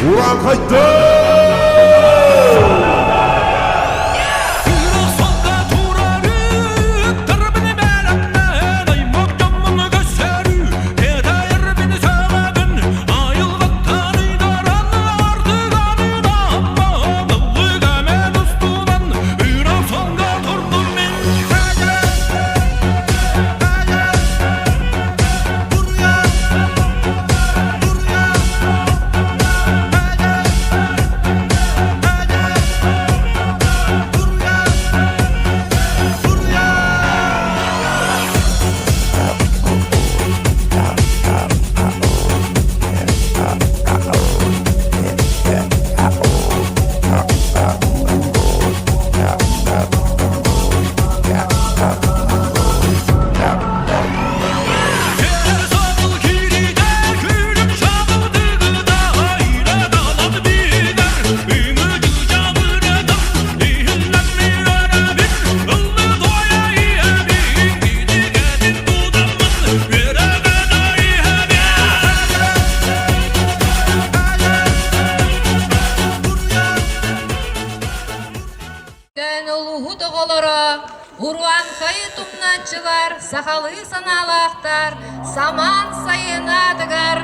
Урааҥхайдар! Көн улууһут оҕолоро, уруанхайы тумнааччылар, сахалыы санаалаахтар самаан сайын аатыгар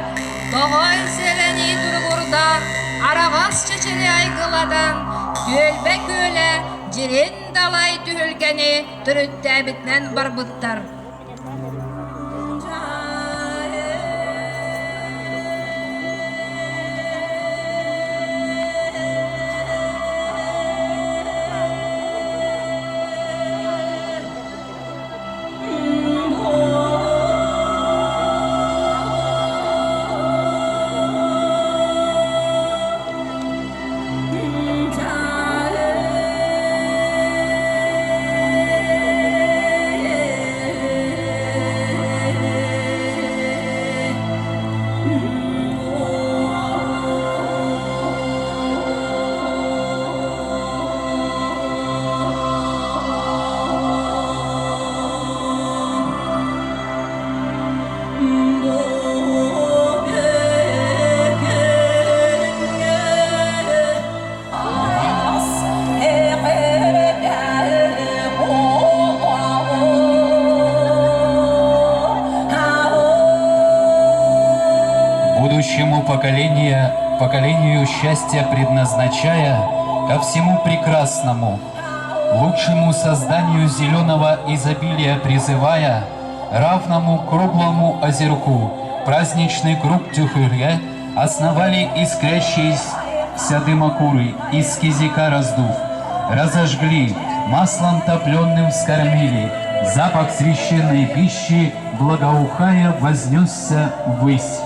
тоҕой сэлэнии туругурдан, араҕас чэчири айгылатан, түөлбэ күөлэ дьирин далай түһүлгэни төрүттээбитинэн барбыттар. Будущему поколению, поколению счастья предназначая ко всему прекрасному, лучшему созданию зеленого изобилия призывая, равному круглому озерку, праздничный круг Тюхыря основали искрящиеся дымокуры из кизика раздув, разожгли, маслом топленным вскормили, запах священной пищи, благоухая, вознесся ввысь.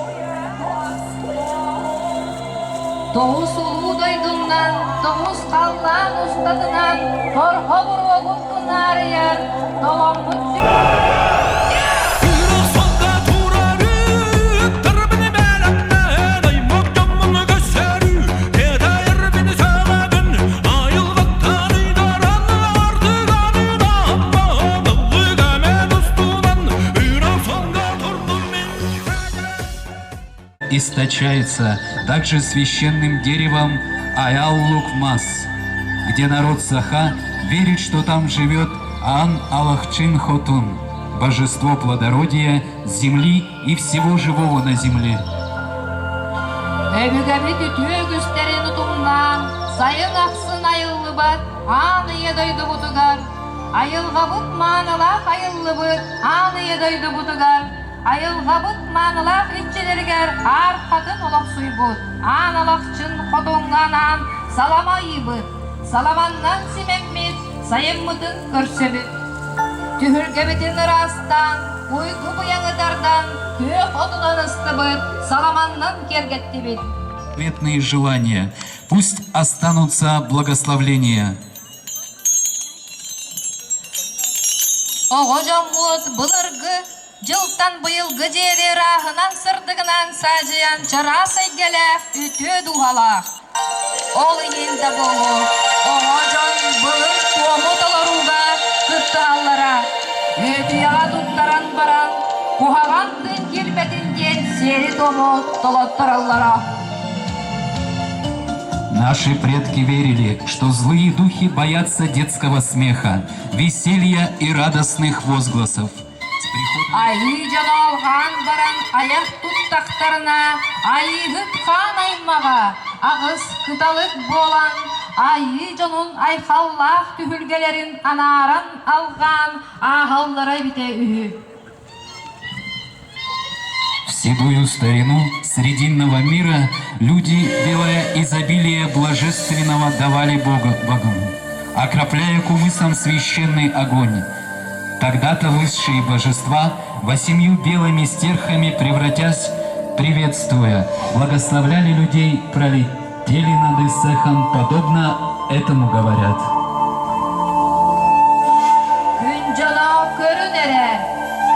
Тоҕус улуу дойдуннан, тоҕус халлаан устатынан торҕо буруогун тунаарыйар толоммут Источается также священным деревом Аял-Лукмас, где народ Саха верит, что там живет Ан-Алахчин-Хотун, божество плодородия, земли и всего живого на земле. Өбүгэбит үтүө үгүстэрин утумнаан, сайын ахсын айыллыбат аан ийэ дойдубутугар, айылҕабыт маанылаах айыллыбыт аан ийэ дойдубутугар, айылҕабыт маанылаах иччилэригэр аар хатын олохсуйбут, аан алахчын хотуҥҥа анаан салама ыйбыт, саламаннан симэммит, сайыммытын көрсөбүт. Түһүлгэбитин ыраастаан, уйгу быйаҥы тардан, күөх отунан ыстыбыт, саламаннан киэргэттибит. Заветные желания, пусть останутся благословления. Оҕо дьоммут былыргы дьылтан быйылгы диэри ырааһынан сырдыгынан саадьыйан чараас эйгэлээх үтүө дууһалаах. Ол иһин да буолуо, оҕо дьон былыр туому толорууга кыттыһаллара. Үөтүйэҕэ туттаран баран, куһаҕан тыын киирбэтин диэн сиэри-туому толоттороллоро. Наши предки верили, что злые духи боятся детского смеха, веселья и радостных возгласов. Айыы дьоно алҕаан баран айах туттахтарына, Айыыһыт хаан аймаҕа аҕыс кыталык буолан, айыы дьонун айхаллаах түһүлгэлэрин анааран алҕаан ааһаллара эбитэ үһү. В седую старину срединного мира люди, делая изобилие блажественного, давали Бога Богу, окропляя кумысом священный огонь. Тогда-то высшие божества, восемью белыми стерхами превратясь, приветствуя, благословляли людей, пролетели над Исехом, подобно этому говорят. Күн дьоно көрүн эрэ,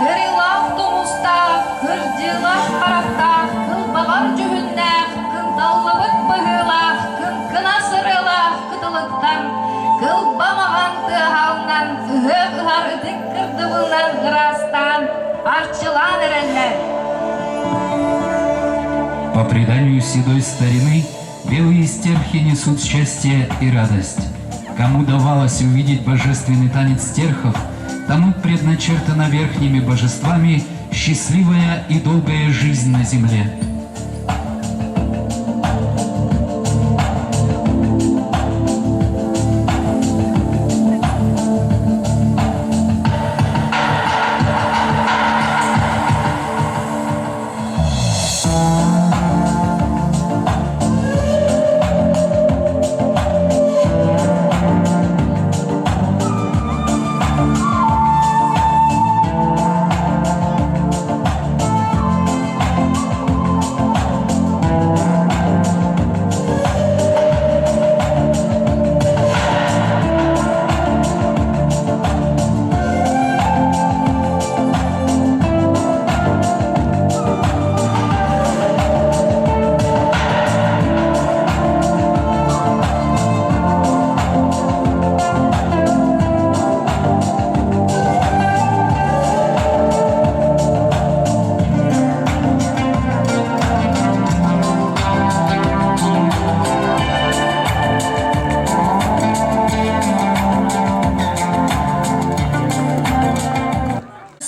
кырыылаах тумустаах, кырдьыылаах харахтаах, кылбаҕар дьүһүннээх, кынталлыбыт быһыылаах, кыҥкына сырыылаах кытылыктар кылба маҕан тыаһалынан ыһыах ыһар ытык кырдыбылынан ыраастаан, арчылаан эрэллэр. По преданию седой старины, белые стерхи несут счастье и радость. Кому давалось увидеть божественный танец стерхов, тому предначертана верхними божествами счастливая и долгая жизнь на земле.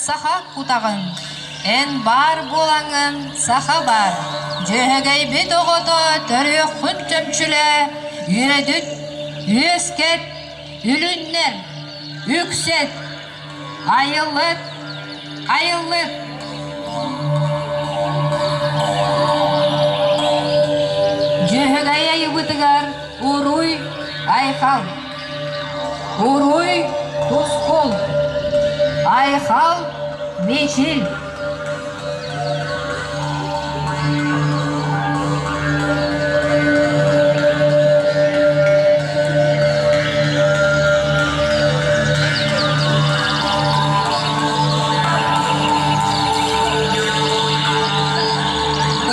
Саха кутаҕын, эн баар буолаҥҥын саха бар, Дьүһэгэйбит оҕото төрүөххүн чөмчүлэ, үөдүт, үөскэт, үлүннэр, үксэт, айыллыт, айыллыт. Дьүһэгэй айыбытыгар уруй, айхал. Уруй, тускул. Айхал, мичил.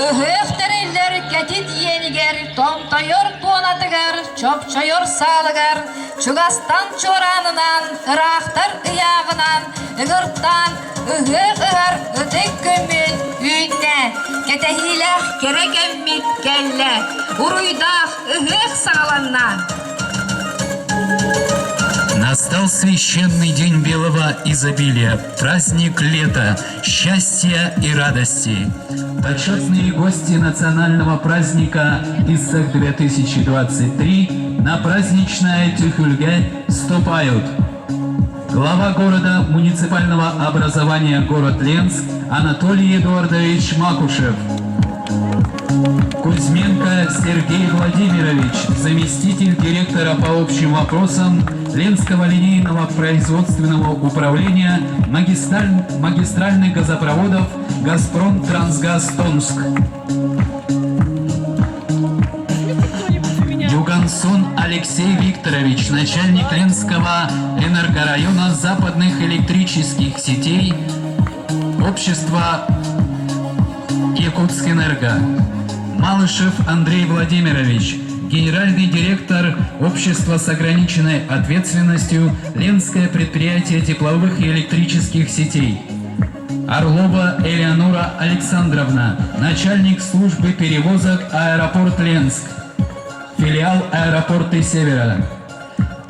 Ыһыах тэриллэр кэтит иэнигэр томтойор туонатыгар, чопчойор саалыгар, чугастан чуораанынан, ыраахтар ыйааҕынан, ыҥыртаан ыһыах ыһар ытык күммүт үүннэ, кэтэһиилээх кэрэ кэммит кэллэ, уруйдаах ыһыах саҕаланна. Настал священный день белого изобилия, праздник лета, счастья и радости. Почетные гости национального праздника ИСЭК-2023 на праздничное Тюхюльге вступают. Глава города муниципального образования город Ленск Анатолий Эдуардович Макушев. Кузьменко Сергей Владимирович, заместитель директора по общим вопросам Ленского линейного производственного управления магистраль... магистральных газопроводов «Газпром Трансгаз Томск». Югансон Алексей Викторович, начальник Ленского энергорайона западных электрических сетей Общества Якутскэнерго. Малышев Андрей Владимирович, генеральный директор Общества с ограниченной ответственностью Ленское предприятие тепловых и электрических сетей. Орлова Элеонора Александровна, начальник службы перевозок аэропорт Ленск. филиал аэропорты Севера.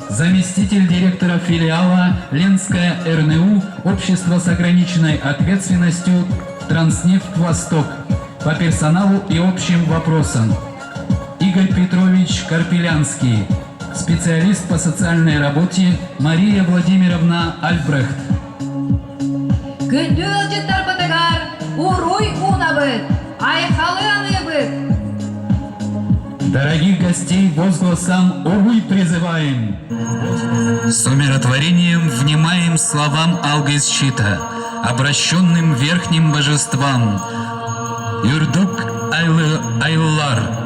Заместитель директора филиала Ленская РНУ Общество с ограниченной ответственностью Транснефть Восток по персоналу и общим вопросам. Игорь Петрович Карпелянский, специалист по социальной работе Мария Владимировна Альбрехт. Күндү ыалдьыттарбытыгар уруй уунабыт, айхалы аныыбыт! Дорогих гостей возгласом «Уруй» призываем! С умиротворением внимаем словам Алгысчита, обращенным верхним божествам Юрдук Айлар,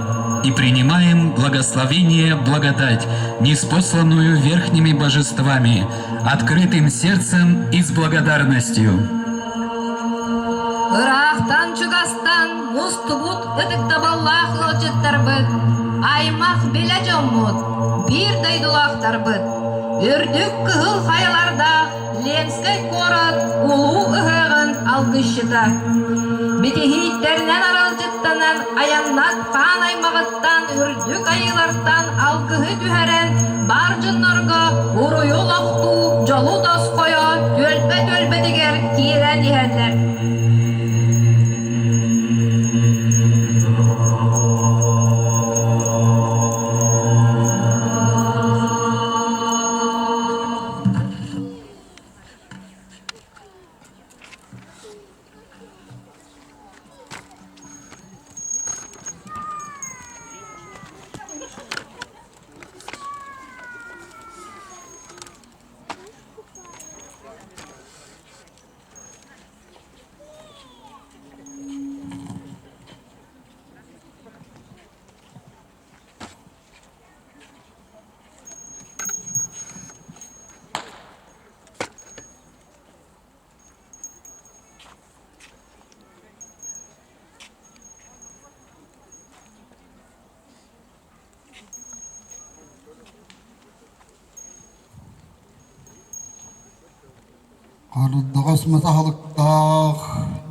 и принимаем благословение благодать, неспосланную верхними божествами, открытым сердцем и с благодарностью. Ыраахтан чугастан мустубут ытыктабаллаах ыалдьыттарбыт, аймах билэ дьоммут, биир дойдулаахтарбыт, үрдүк кыһыл хайалардаах Ленскэй куорат улуу ыһыаҕын алгысчыта. Битиһииттэринэн аралдьыттанан айаннат хаан аймаҕыттан үрдүк айыылартан алгыһы түһэрэн бар дьоннорго уруйу олохтуу дьолу тосхойо түөлбэ-түөлбэтигэр киирэн иһэллэр. Хардаҕас мас аһылыктаах,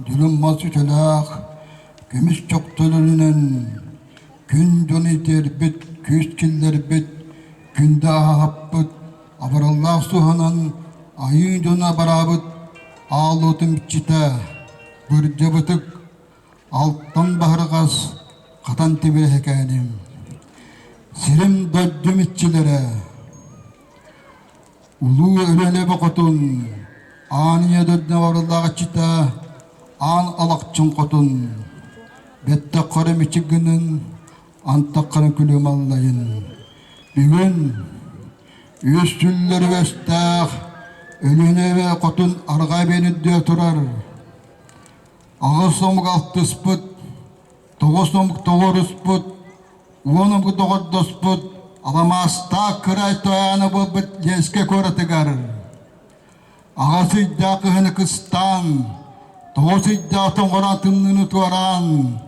дьүлүм мас үтэлээх, көмүс чох төлөнүнэн күн дьону итиэрбит, күүс киллэрбит, күндэ аһаппыт, абыраллаах суһанан айыы дьону абараабыт аал уотун иччитэ, бырдьабытык, алтан баһырҕас, хатан тимир эһэкээним. Сирим дойдум иччилэрэ, Улуу Өлүөнэ хотун, Аан Ийэ дойду барыллаах иччитэ, Аан Алахчын хотун, Бэттэх хара мичик гынын, Антах хара күлүм аллайын. Бүгүн үс сүллэр үөстээх Өлүөнэ эбэ хотун арҕаа биэн үрдүө турар. Аҕыс омук алтыспыт, тоҕус омук тоҕоруспут, уон омук доҕордоспут аламаастаах кырай тойоно буолбут Ленскэй куоратыгар аҕыс ыйдаах кыһыны кыстаан, тоҕус ыйдаах тоҥхороон тымныыны туораан,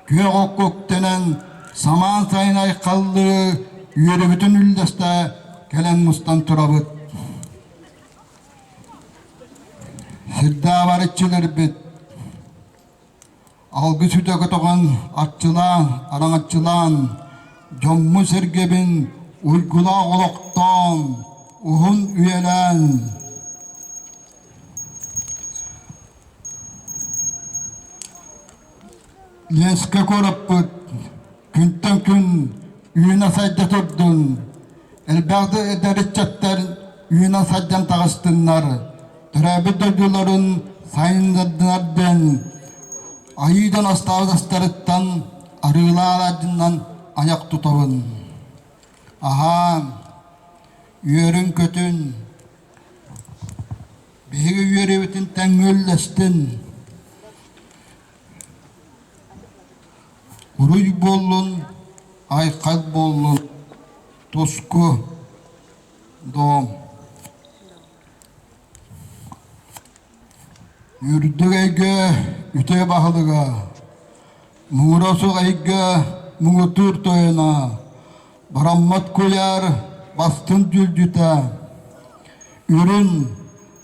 күөх окко үктэнэн, самаан сайын айхаллыы үөрүүбүтүн үллэстэ кэлэн мустан турабыт. Сирдээх иччилэрбит Алгыс үтэ көтөҕөн, арчылаан, араҥаччылаан, дьоммун-сэргэбин уйгулаах олохтоон, уһун үйэлээн Ленскэ куораппыт күнтэн күн үүнэ-сайда турдун, элбэх да эдэр ыччаттар үүнэн-сайдан таҕыстыннар, төрөөбүт дойдуларын сайыннардынар диэн айыыдан астаабыт астарыттан арыылаах алаадьыннан айах тутабын. Аһаан, үөрүн-көтүн, биһиги үөрүүбүтүн тэҥҥэ үллэстин. Уруй буоллун, айхал буоллун, туску, дом. Үрдүк эйгэ үтүө баһылыга, муҥура суох эйгэ муҥутуур тойоно, бараммат куйаар бастыҥ дьүлдьүтэ, үрүн,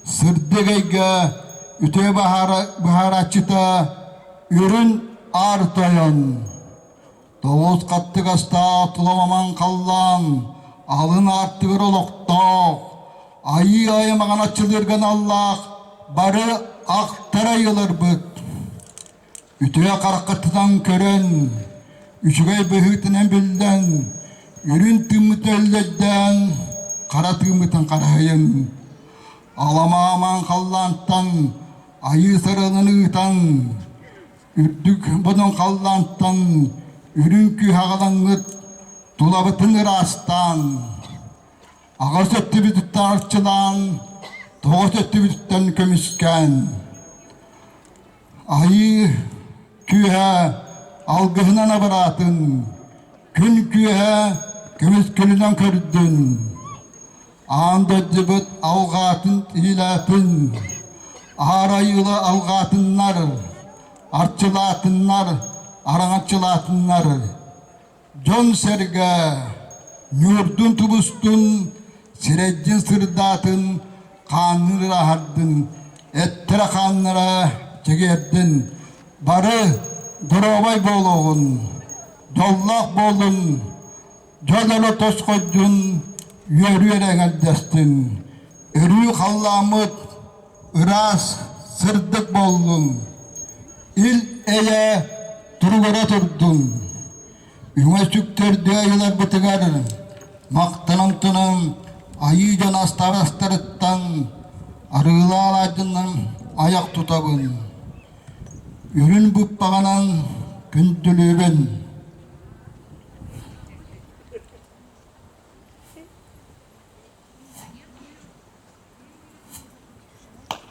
сырдык эйгэ үтүө быһаарааччыта үрүн аар тойон. Тоҕус хаттыгастаах туламаман халлаан, алын аартыгар олохтоох, айыы аймаҕын аччылыырга аналлаах бары ахтар айыыларбыт. Үтүө хараххытынан көрөн, үчүгэй быһыытынан биллэн, үрүн тыыммытын өллөйдөөн, хара тыыммытын хараһыйын. Аламааман халлаантан айыы сарыалын ыытан, үрдүк бодон халлаантан үрүҥ күүһэ аҕалаҥҥыт тулабытын ыраастаан, аҕыс өттүбүтүттэн арчылаан, тоҕус өттүбүтүттэн көмүскээн, Айыы күүһэ алгыһынан абыраатын, күн күүһэ көмүскүлүнэн көрдүн, аан дойдубут алҕаатын иилээтин, аар айыыла алҕаатыннар, арчылаатыннар, араҥаччылаатыннар, дьон-сэргэ ньуурдун тубустун, сирэйдин сырдаатын, хааннын ырааһырдын, эттэрэ-хааннара чэгиэрдин, бары доруобай буолуоҕун, дьоллоох буолун, дьон эрэ тосхойдун, үөрүү эрэ эҥэрдэстин, өрүү халлааммыт ыраас, сырдык буоллун, ил-эйэ туругура турдун. Үҥэ сүктэрдэ айыларбытыгар махтанан тунан айыы дьон астарастарыттан арыылаал аадьыннан айах тутабын. Үрүн быппаҕынан күндүлүүбүн.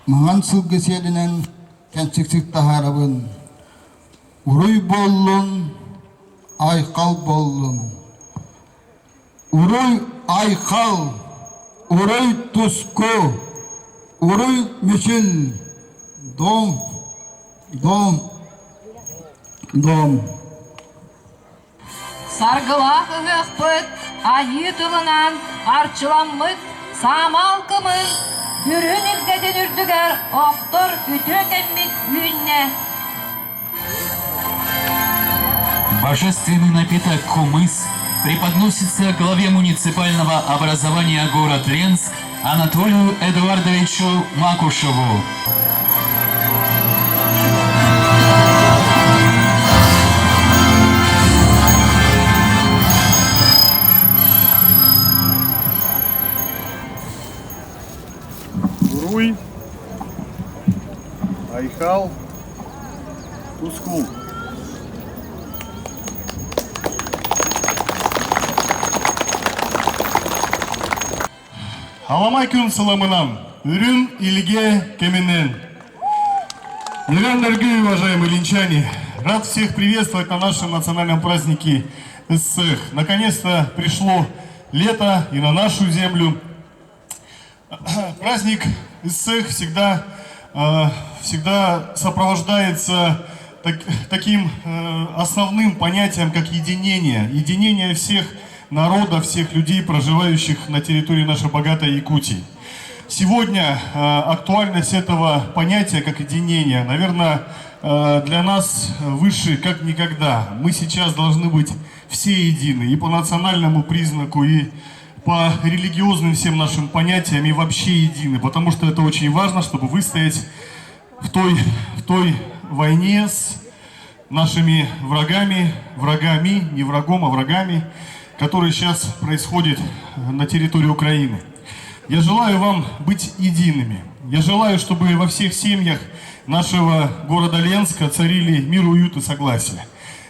Маҥан сылгы сиэлинэн кэнсиксик таһаарабын. Уруй буоллун, айхал буоллун. Уруй айхал, уруй туску, уруй мүчүл, дом, дом, дом. Саргылаах ыһыахпыт айыы тылынан арчыламмыт саамал кымын үрүн илгэтин үрдүгэр охтор үтүө кэммит үүннэ. Божественный напиток кумыс преподносится главе муниципального образования город Ленск Анатолию Эдуардовичу Макушеву. Уруй, Айхал, Тускул. Аламай күн сыламынан, үрүн илге кеминен. Миран дорогие уважаемые линчане, рад всех приветствовать на нашем национальном празднике Исых. Наконец-то пришло лето и на нашу землю. Праздник Исых всегда, всегда сопровождается так, таким основным понятием, как единение. Единение всех народов, всех людей, проживающих на территории нашей богатой Якутии. Сегодня актуальность этого понятия, как единение, наверное, для нас выше как никогда. Мы сейчас должны быть все едины и по национальному признаку, и по религиозным всем нашим понятиям, и вообще едины, потому что это очень важно, чтобы выстоять в той, в той войне с нашими врагами, врагами, не врагом, а врагами, которые сейчас происходит на территории Украины. Я желаю вам быть едиными. Я желаю, чтобы во всех семьях нашего города Ленска царили мир, уют и согласие.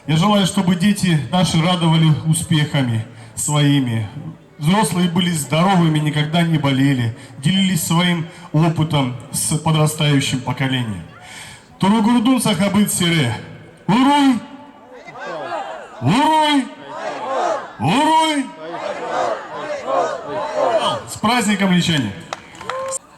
Я желаю, чтобы дети наши радовали успехами своими. Взрослые были здоровыми, никогда не болели, делились своим опытом с подрастающим поколением. Туругурдун сахабыт сире. Уруй! Уруй! Уруй! С праздником, лечения!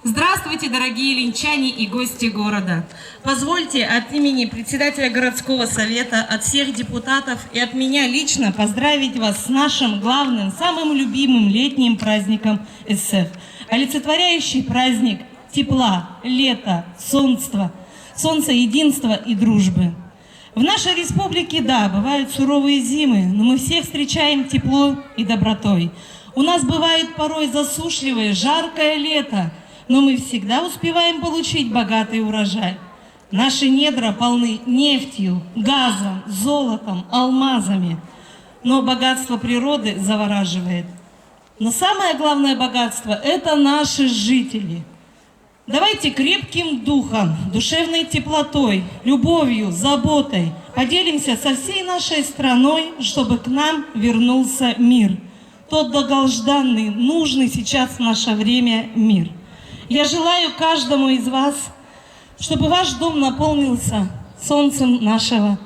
Здравствуйте, дорогие линчане и гости города. Позвольте от имени председателя городского совета, от всех депутатов и от меня лично поздравить вас с нашим главным, самым любимым летним праздником СФ. Олицетворяющий праздник тепла, лета, солнца, солнца, единства и дружбы. В нашей республике, да, бывают суровые зимы, но мы всех встречаем тепло и добротой. У нас бывает порой засушливое, жаркое лето, но мы всегда успеваем получить богатый урожай. Наши недра полны нефтью, газом, золотом, алмазами. Но богатство природы завораживает. Но самое главное богатство – это наши жители. Давайте крепким духом, душевной теплотой, любовью, заботой поделимся со всей нашей страной, чтобы к нам вернулся мир. Тот долгожданный, нужный сейчас в наше время мир. Я желаю каждому из вас, чтобы ваш дом наполнился солнцем нашего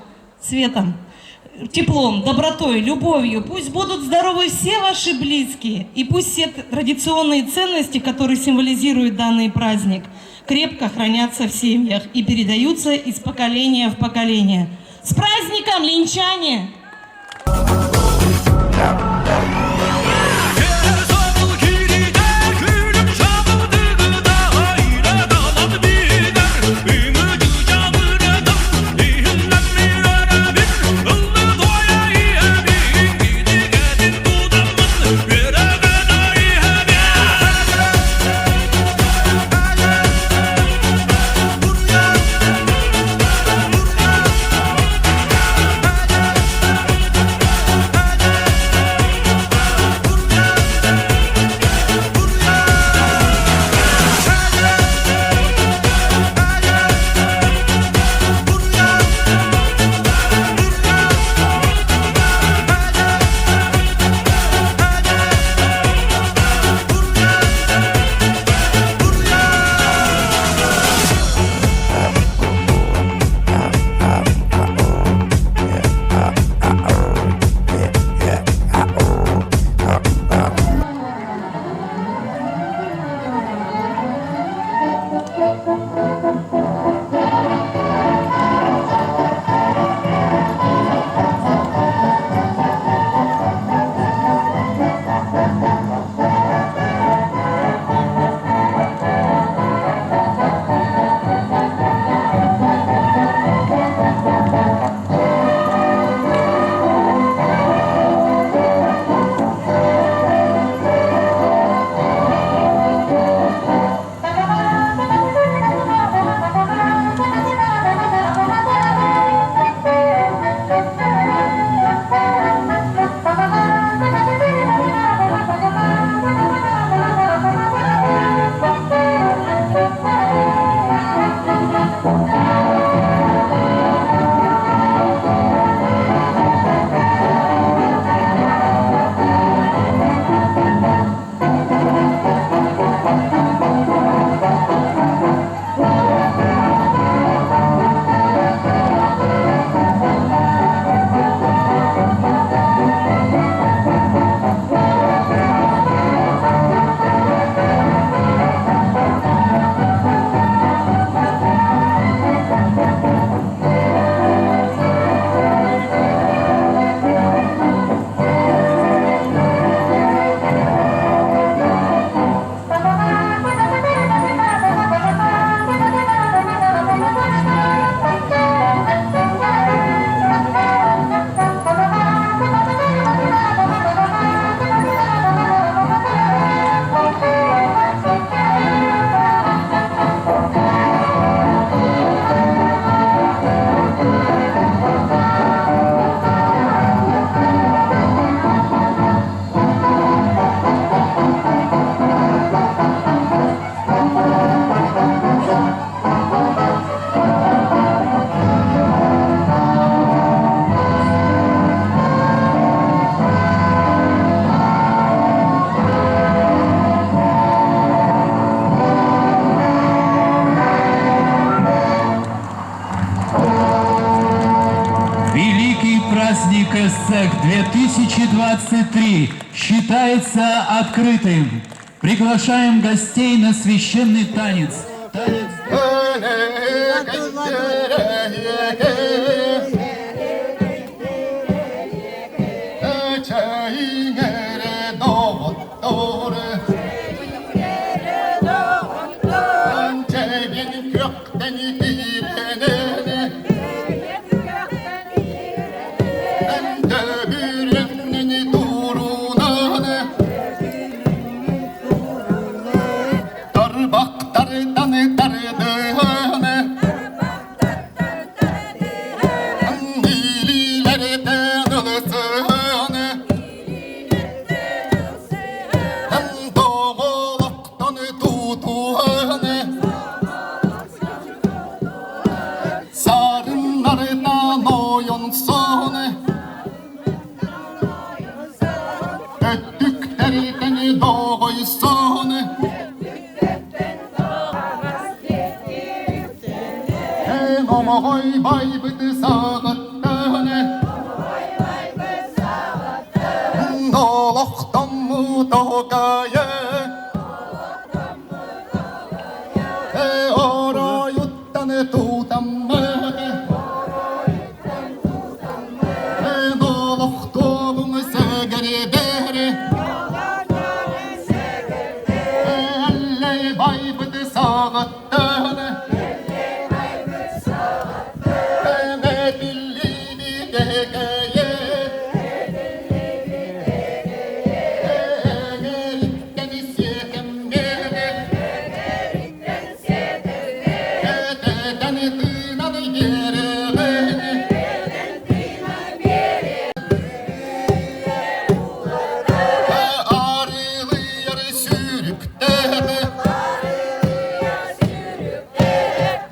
светом, теплом, добротой, любовью. Пусть будут здоровы все ваши близкие, и пусть все традиционные ценности, которые символизируют данный праздник, крепко хранятся в семьях и передаются из поколения в поколение. С праздником, ленчане! Великий праздник ЭССЕК 2023 считается открытым. Приглашаем гостей на священный танец. Танец. соһун Өттүктэртэн доҕойсон Эн омоҕой байбыт саҕаттан Олохтоммут оһукайы Оройуттан тутаммыт Олохтуобуҥ сэгэрдэр Эллэй байбыт саҕаттан Этиллибит эгэйэ Эҥэриттэн сиэкэмҥэ Этэтэн тыынан биэрэҕин Арылыйар сүүрүктээх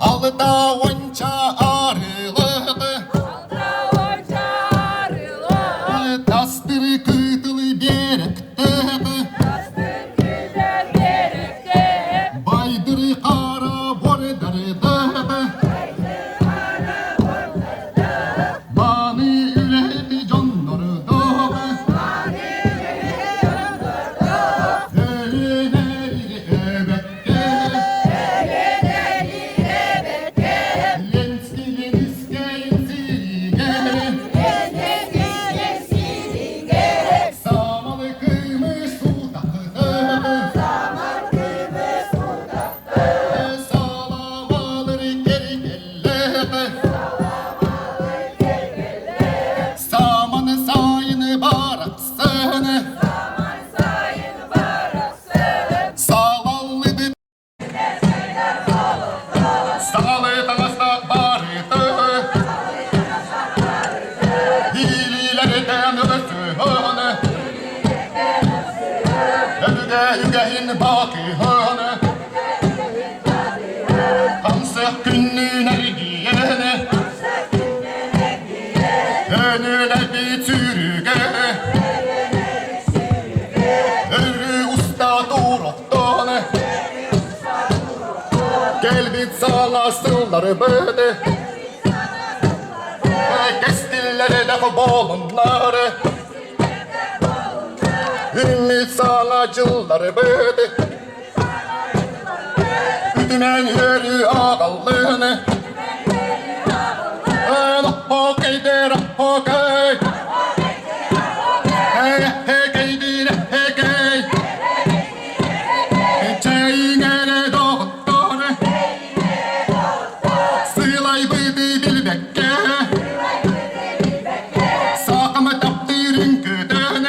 Алта уонча арыылаах Тастыры кытылы биэрэктээх Байдыры хара бордардаах Мааны үлэһит дьоннордоох Өлүөнэ эбэккэ Ленский Ленискэйин сиригэ Самалы кыымы сутахтык Саламалары кэргэллээх Саман сайын барахсан Салаллыбыт Саҕалы таҥастаах барыты Илиилэринэн ылсыһан Өбүгэ үгэһин бакыһан Хамсык күннүүн эргийэн Өнүлэбит сүүрүгэ Өрүү уста туруктан Кэлбит саҥа сылларбыт Кэстиллэрдэх буолуннар Үүммүт саҥа дьылларбыт Үтүмэн үөрүү аҕаллын Хоккейдер хоккей Хекейдир хекей Чэйиҥэрэ доҕоттор Сылайбыты билбэккэ Саахама таптыырын көтөн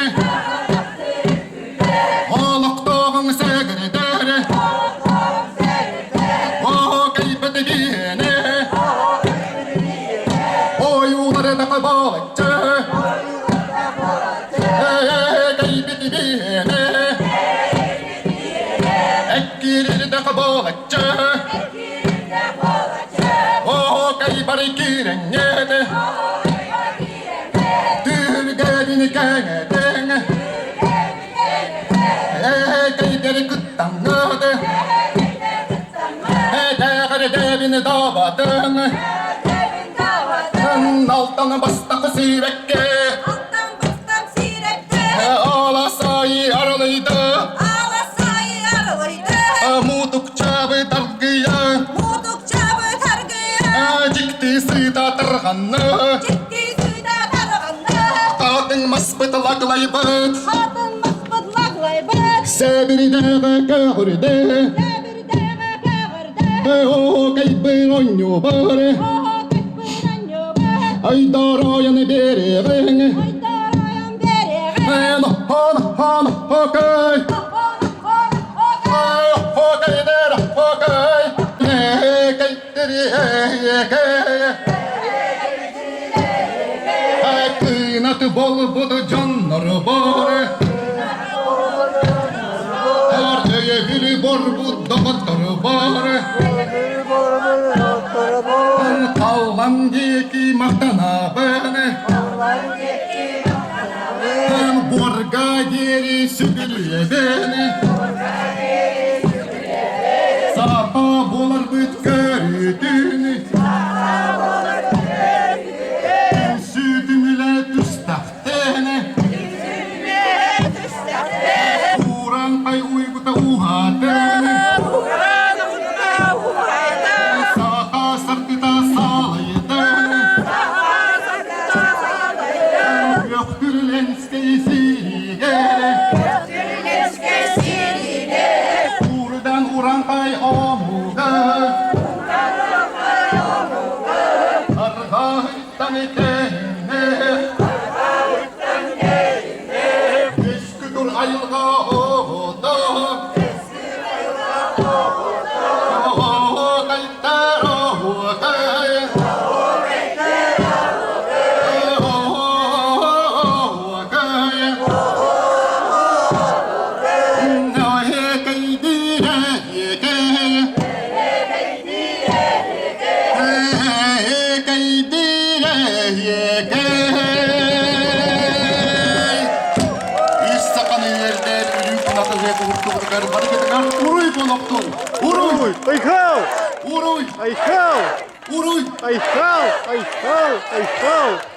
Олохтооҕуҥ сэгэрдэр Оһокайбыт диэни Ойуулары да болаччы Кайбит диэни Эккирир да болаччы Оһокайбар киирэҥҥет Түһүлгэбин кэҥэтэн Эһэкэйдэри кыттаҥҥыт Этэҕэрдэбин даабатын Алтан бастакы сирэккэ Аласайы аралыйды Мутукчабы таргыйа Дьикти сыта тарҕанна Хатын маспыт лаглайбыт Сэбирдэҕэ көҕүрдэ Оокайбын онньубар Айдарайан береҕиҥ Хан хан хокай Хокай дэр хокай Кыынат болбут дьоннор бор Өйөбүл борбут доҕоттор бар Таллан диэки махтанабын. сүгүрүйэбин. Саха буоларбыт көрүүтүн. Түмсүү түмүлэ түстэхтэн. Ууран-хай уйгута уһаатын. Саха саргыта салайдын. Күөхтүр Ленскэй сиригэ. Уурдан уран-хай омуга. Арҕаһыттан этэннэ. Өскүтүр айылҕа оҕото. Үс саханы үөрдэр үрүү кунатыһыа куһуртубутугар барыгытыгар уруй буолуохтун! Уруй! Айхал! Уруй! Айхал! Уруй! Айхал! Айхал! Айхал!